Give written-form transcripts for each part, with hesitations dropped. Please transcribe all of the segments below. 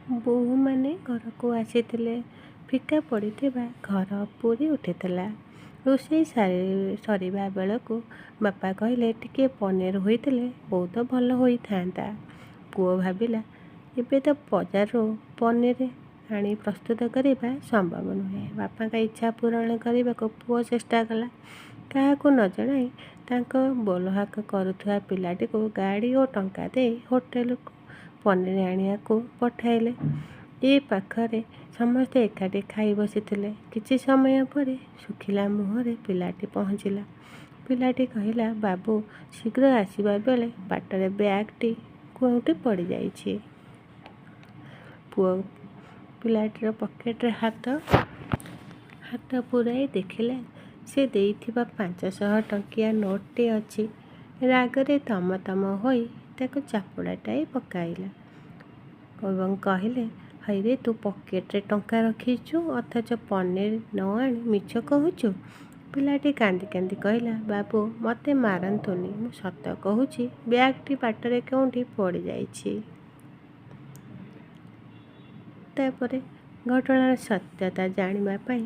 ବୋହୂମାନେ ଘରକୁ ଆସିଥିଲେ। ଫିକା ପଡ଼ିଥିବା ଘର ପୂରି ଉଠିଥିଲା। ରୋଷେଇ ସରିବା ବେଳକୁ ବାପା କହିଲେ, ଟିକିଏ ପନିର ହୋଇଥିଲେ ବହୁତ ଭଲ ହୋଇଥାନ୍ତା। ପୁଅ ଭାବିଲା, ଏବେ ତ ବଜାରରୁ ପନିର ଆଣି ପ୍ରସ୍ତୁତ କରିବା ସମ୍ଭବ ନୁହେଁ। ବାପାଙ୍କ ଇଚ୍ଛା ପୂରଣ କରିବାକୁ ପୁଅ ଚେଷ୍ଟା କଲା। କାହାକୁ ନ ଜଣାଇ ତାଙ୍କ ବୋଲହାକ କରୁଥିବା ପିଲାଟିକୁ ଗାଡ଼ି ଓ ଟଙ୍କା ଦେଇ ହୋଟେଲକୁ ପନିର ଆଣିବାକୁ ପଠାଇଲେ। ଏ ପାଖରେ ସମସ୍ତେ ଏକାଠି ଖାଇ ବସିଥିଲେ। କିଛି ସମୟ ପରେ ଶୁଖିଲା ମୁହଁରେ ପିଲାଟି ପହଞ୍ଚିଲା। ପିଲାଟି କହିଲା, ବାବୁ, ଶୀଘ୍ର ଆସିବା ବେଳେ ବାଟରେ ବ୍ୟାଗଟି କେଉଁଠି ପଡ଼ିଯାଇଛି। ପୁଅ ପିଲାଟିର ପକେଟରେ ହାତ ପୂରାଇ ଦେଖିଲା, ସେ ଦେଇଥିବା 500 ଟଙ୍କିଆ ନୋଟଟି ଅଛି। ରାଗରେ ତମ ତମ ହୋଇ ତାକୁ ଚାପୁଡ଼ାଟାଏ ପକାଇଲା ଏବଂ କହିଲେ, ହଇରେ, ତୁ ପକେଟରେ ଟଙ୍କା ରଖିଛୁ, ଅଥଚ ପନିର ନ ଆଣି ମିଛ କହୁଛୁ? ପିଲାଟି କାନ୍ଦି କାନ୍ଦି କହିଲା, ବାବୁ, ମୋତେ ମାରନ୍ତୁନି, ମୁଁ ସତ କହୁଛି, ବ୍ୟାଗଟି ବାଟରେ କେଉଁଠି ପଡ଼ିଯାଇଛି। ତାପରେ ଘଟଣାର ସତ୍ୟତା ଜାଣିବା ପାଇଁ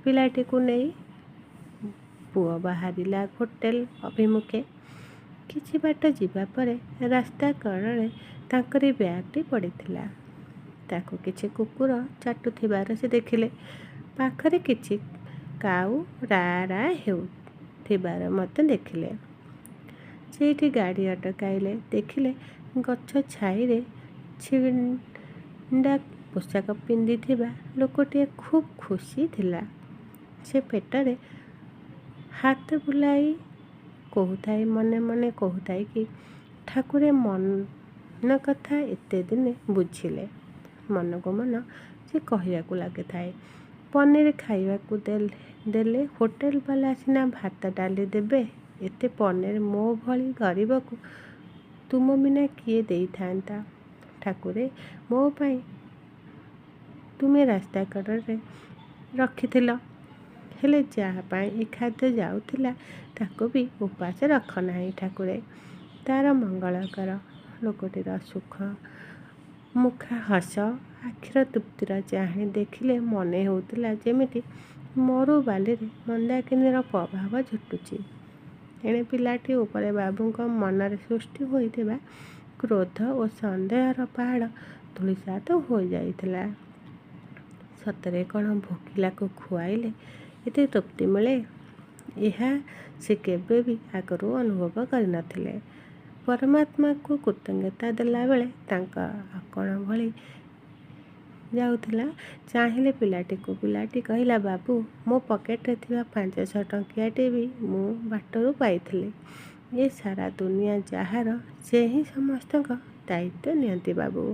ପିଲାଟିକୁ ନେଇ ପୁଅ ବାହାରିଲା ହୋଟେଲ ଅଭିମୁଖେ। କିଛି ବାଟ ଯିବା ପରେ ରାସ୍ତା କଡ଼ରେ ତାଙ୍କରି ବ୍ୟାଗଟି ପଡ଼ିଥିଲା। ତାକୁ କିଛି କୁକୁର ଚାଟୁଥିବାର ସେ ଦେଖିଲେ। ପାଖରେ କିଛି କାଉ ରା ରା ହେଉଥିବାର ମଧ୍ୟ ଦେଖିଲେ। ସେଇଠି ଗାଡ଼ି ଅଟକାଇଲେ। ଦେଖିଲେ, ଗଛ ଛାଇରେ ଛିଣ୍ଡା ପୋଷାକ ପିନ୍ଧିଥିବା ଲୋକଟିଏ ଖୁବ୍ ଖୁସି ଥିଲା। ସେ ପେଟରେ ହାତ ବୁଲାଇ କହୁଥାଏ, ମନେ ମନେ କହୁଥାଏ କି ଠାକୁରେ ମନ କଥା ଏତେ ଦିନେ ବୁଝିଲେ। ମନକୁ ମନ ସେ କହିବାକୁ ଲାଗିଥାଏ, ପନିର ଖାଇବାକୁ ଦେଲେ ହୋଟେଲବାଲା ସିନା ଭାତ ଡାଲି ଦେବେ, ଏତେ ପନିର ମୋ ଭଳି ଗରିବକୁ ତୁମ ବିନା କିଏ ଦେଇଥାନ୍ତା? ଠାକୁରେ, ମୋ ପାଇଁ ତୁମେ ରାସ୍ତା କଡ଼ରେ ରଖିଥିଲ, ହେଲେ ଯାହା ପାଇଁ ଏ ଖାଦ୍ୟ ଯାଉଥିଲା ତାକୁ ବି ଉପାସ ରଖ ନାହିଁ। ଠାକୁରେ, ତାର ମଙ୍ଗଳ କର। ଲୋକଟିର ସୁଖ ମୁଖା ହସ, ଆଖିର ତୃପ୍ତିର ଚାହାଣି ଦେଖିଲେ ମନେ ହେଉଥିଲା ଯେମିତି ମରୁବାଲିରେ ମନ୍ଦାକିନୀର ପ୍ରଭାବ ଝୁଟୁଛି। ଏଣେ ପିଲାଟି ଉପରେ ବାବୁଙ୍କ ମନରେ ସୃଷ୍ଟି ହୋଇଥିବା କ୍ରୋଧ ଓ ସନ୍ଦେହର ପାହାଡ଼ ଧୂଳିସାତ ହୋଇଯାଇଥିଲା। ସତରେ କ'ଣ ଭୋକିଲାକୁ ଖୁଆଇଲେ ଏତେ ତୃପ୍ତି ମିଳେ? ଏହା ସେ କେବେ ବି ଆଗରୁ ଅନୁଭବ କରିନଥିଲେ। ପରମାତ୍ମାକୁ କୃତଜ୍ଞତା ଦେଲାବେଳେ ତାଙ୍କ ଆକଣ ଭଳି ଯାଉଥିଲା। ଚାହିଁଲେ ପିଲାଟିକୁ। ପିଲାଟି କହିଲା, ବାବୁ, ମୋ ପକେଟରେ ଥିବା 500 ଟଙ୍କିଆଟି ବି ମୁଁ ବାଟରୁ ପାଇଥିଲି। ଏ ସାରା ଦୁନିଆ ଯାହାର, ସେ ହିଁ ସମସ୍ତଙ୍କ ଦାୟିତ୍ୱ ନିଅନ୍ତି ବାବୁ।